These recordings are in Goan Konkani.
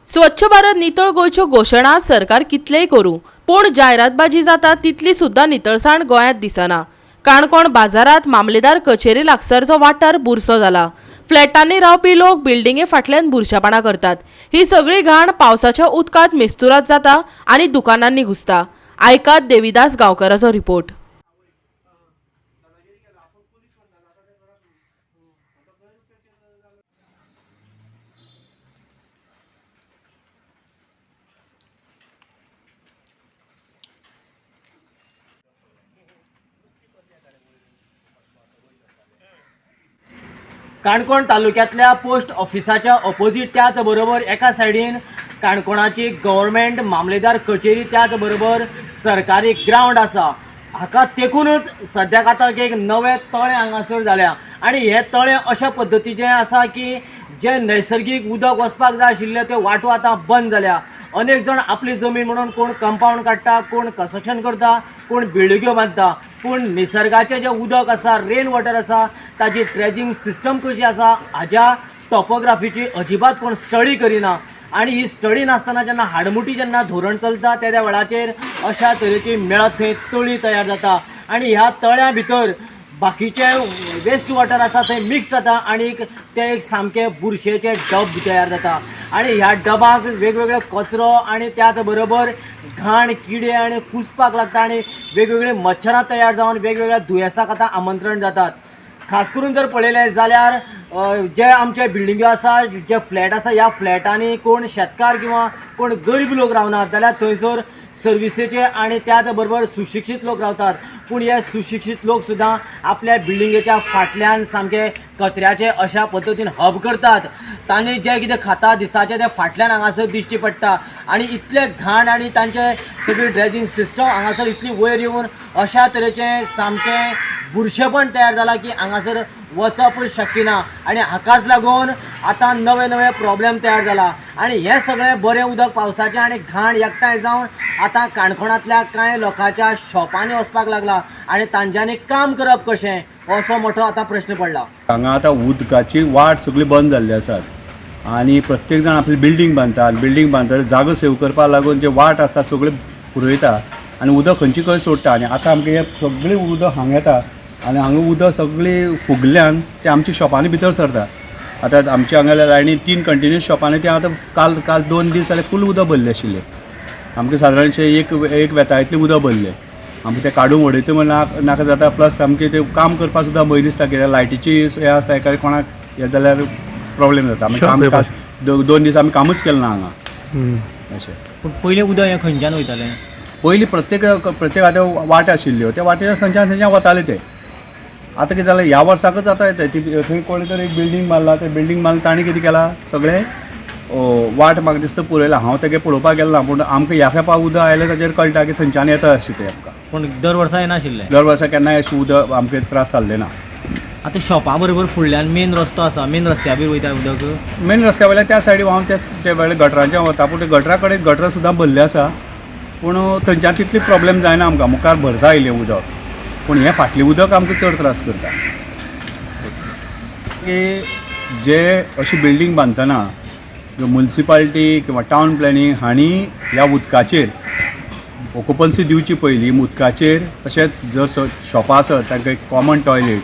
स्वच्छ भारत नितळ गोंयच्यो घोशणा सरकार कितलेय करूं, पूण जायरातबाजी जाता तितली सुद्दां नितळसाण गोंयांत दिसना. काणकोण बाजारात मामलेदार कचेरी लागसारचो वाठार बुरसो जाला. फ्लॅटांनी रावपी लोक बिल्डिंगे फाटल्यान बुरशेपणां करतात. ही सगळी घाण पावसाच्या उदकांत मिस्तुराद जाता आनी दुकानांनी घुसता. आयकात देविदास गांवकाराचो रिपोर्ट. काणकोण तालुक्यांतल्या पोस्ट ऑफिसाच्या ऑपोजीट त्याच बरोबर एका सायडीन काणकोणाची गव्हर्मेंट मामलेदार कचेरी त्याच बरोबर सरकारी ग्रावंड आसा. हाका तेकूनच सद्याक आतां एक नवें तळें हांगासर जाल्या आनी हें तळें अशा पद्दतीचें आसा की जें नैसर्गीक उदक वचपाक जाय आशिल्लें त्यो वाटो आतां बंद जाल्या. अनेक जाण आपली जमीन म्हणून कोण कंपावंड काडटा, कोण कन्स्ट्रक्शन करता, कोण बिल्डिंग्यो बांदता, पूण निसर्गाचें जें उदक आसा, रेन वॉटर आसा, ताजी ड्रेजिंग सिस्टम कशी आसा हाज्या टॉपोग्राफीची अजिबात कोण स्टडी करिना. आनी ही स्टडी नासतना जेन्ना हाडमुटी जेन्ना धोरण चलता त्या वेळाचेर अशा तरेची मेळत थंय तळी तयार जाता आनी ह्या तळ्या भितर बाकीचे वेस्ट वॉटर आसा थंय मिक्स जाता आनी तें एक सामकें बुरशेचें डब तयार जाता आनी ह्या डबाक वेगवेगळे कचरो आनी त्याच बरोबर घाण किडे आनी कुसपाक लागता आनी वेगवेगळे मच्छरां तयार जावन वेगवेगळ्या दुयेंसाक आतां आमंत्रण जातात. खास करून जर पळयलें जाल्यार जे आमचे बिल्डिंग्यो आसा, जे फ्लॅट आसा, ह्या फ्लॅटांनी कोण शेतकार किंवा कोण गरीब लोक रावनात जाल्यार थंयसर सर्विसेचे आनी त्याच बरोबर सुशिक्षीत लोक रावतात. पूण हे सुशिक्षीत लोक सुद्दां आपल्या बिल्डिंगेच्या फाटल्यान सामके कचऱ्याचे अशा पद्दतीन हब करतात. तांणी जें कितें खाता दिसाचें तें फाटल्यान हांगासर दिश्टी पडटा आनी इतलें घाण आनी तांचे सगळी ड्रेजिंग सिस्टम हांगासर इतली वयर येवन अशा तरेचें सामकें बुरशेपण तयार जालां की हांगासर वचप शक्य ना आनी हाकाच लागून आतां नवे नवे प्रॉब्लेम तयार जाला आनी हें सगळें बरें उदक पावसाचें आनी घाण एकठांय जावन आतां काणकोणांतल्या कांय लोकांच्या शॉपांनी वचपाक लागला आनी तांच्यांनी काम करप कशें असो मोठो आतां प्रश्न पडला. हांगा आतां उदकाची वाट सगळी बंद जाल्ली आसात आनी प्रत्येक जाण आपली बिल्डींग बांदता आनी बिल्डींग बांदता जागो सेव करपाक लागून जे वाट आसता सगळे पुरयता आनी उदक खंयचे खंय सोडटा आनी आतां आमकां हें सगळें उदक हांगा येता आनी हांगा उदक सगळें फुगल्यान तें आमच्या शॉपांनी भितर सरता. आतां आमच्या हांगा लायनी 3 कंटिन्यूस शॉपांनी तें आतां काल काल 2 दीस जाले फूल उदक भरलें आशिल्लें. आमकां सादारणशें एक वेता इतलें उदक भरलें. आमकां तें काडून उडयता म्हण नाका जाता, प्लस आमकां तें काम करपाक सुद्दां भंय दिसता कित्याक लायटीची हें आसता एका कोणाक हें जाल्यार प्रॉब्लेम जाता. आमी काम 2 दीस आमी कामूच केलें ना हांगा. अशें पूण पयलीं उदक हें खंयच्यान वयतालें? पयलीं प्रत्येक प्रत्येक आतां वाट आशिल्ल्यो त्या वाटेर खंयच्यान थंयच्यान वताले ते. आतां कितें जालें ह्या वर्साकच आतां येता ती थंय कोणें तर एक बिल्डींग बांदला, तें बिल्डींग बांदून ताणें कितें केलां सगळें वाट म्हाका दिसता पुरयला. हांव तेगे पळोवपाक गेलो ना पूण आमकां ह्या खेपा उदक आयलें ताचेर कळटा की थंयच्यान येता अशें तें आमकां. पूण दर वर्सा येनाशिल्लें? दर वर्सा केन्नाय अशें उदक आमकां त्रास जाल्ले ना. आतां शॉपा बरोबर फुडल्यान मेन रस्तो आसा, मेन रस्त्या बी वयता उदक? मेन रस्त्या वयल्यान त्या सायडी व्हांवन ते वेळे गटरांच्यान वता पूण ते गटरा कडेन गटरां सुद्दां भरलें आसा पूण थंयच्यान तितली प्रॉब्लेम जायना आमकां, मुखार भरता आयलें उदक. पूण हें फाटलें उदक आमकां चड त्रास करता की जे अशी बिल्डींग बांदतना मुन्सिपाल्टी किंवा टावन प्लॅनिंग हांणी ह्या उदकाचेर ऑक्युपन्सी दिवची पयलीं उदकाचेर, तशेंच जर शॉपां आसत तांकां एक कॉमन टॉयलेट,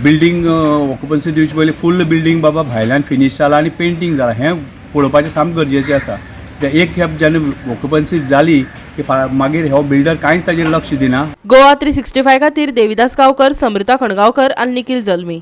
बिल्डींग ऑक्युपन्सी दिवची पयलीं फूल बिल्डींग बाबा भायल्यान फिनीश जाला आनी पेंटींग जाला हें पळोवपाचें सामकें गरजेचें आसा. तें एक खेप जेन्ना ऑक्युपन्सी जाली की मागीर हो बिल्डर कांयच ताजेर लक्ष दिना. गोवा 365 खातीर देविदास गांवकर, समृता खणगांवकर आनी निखिल जल्मी.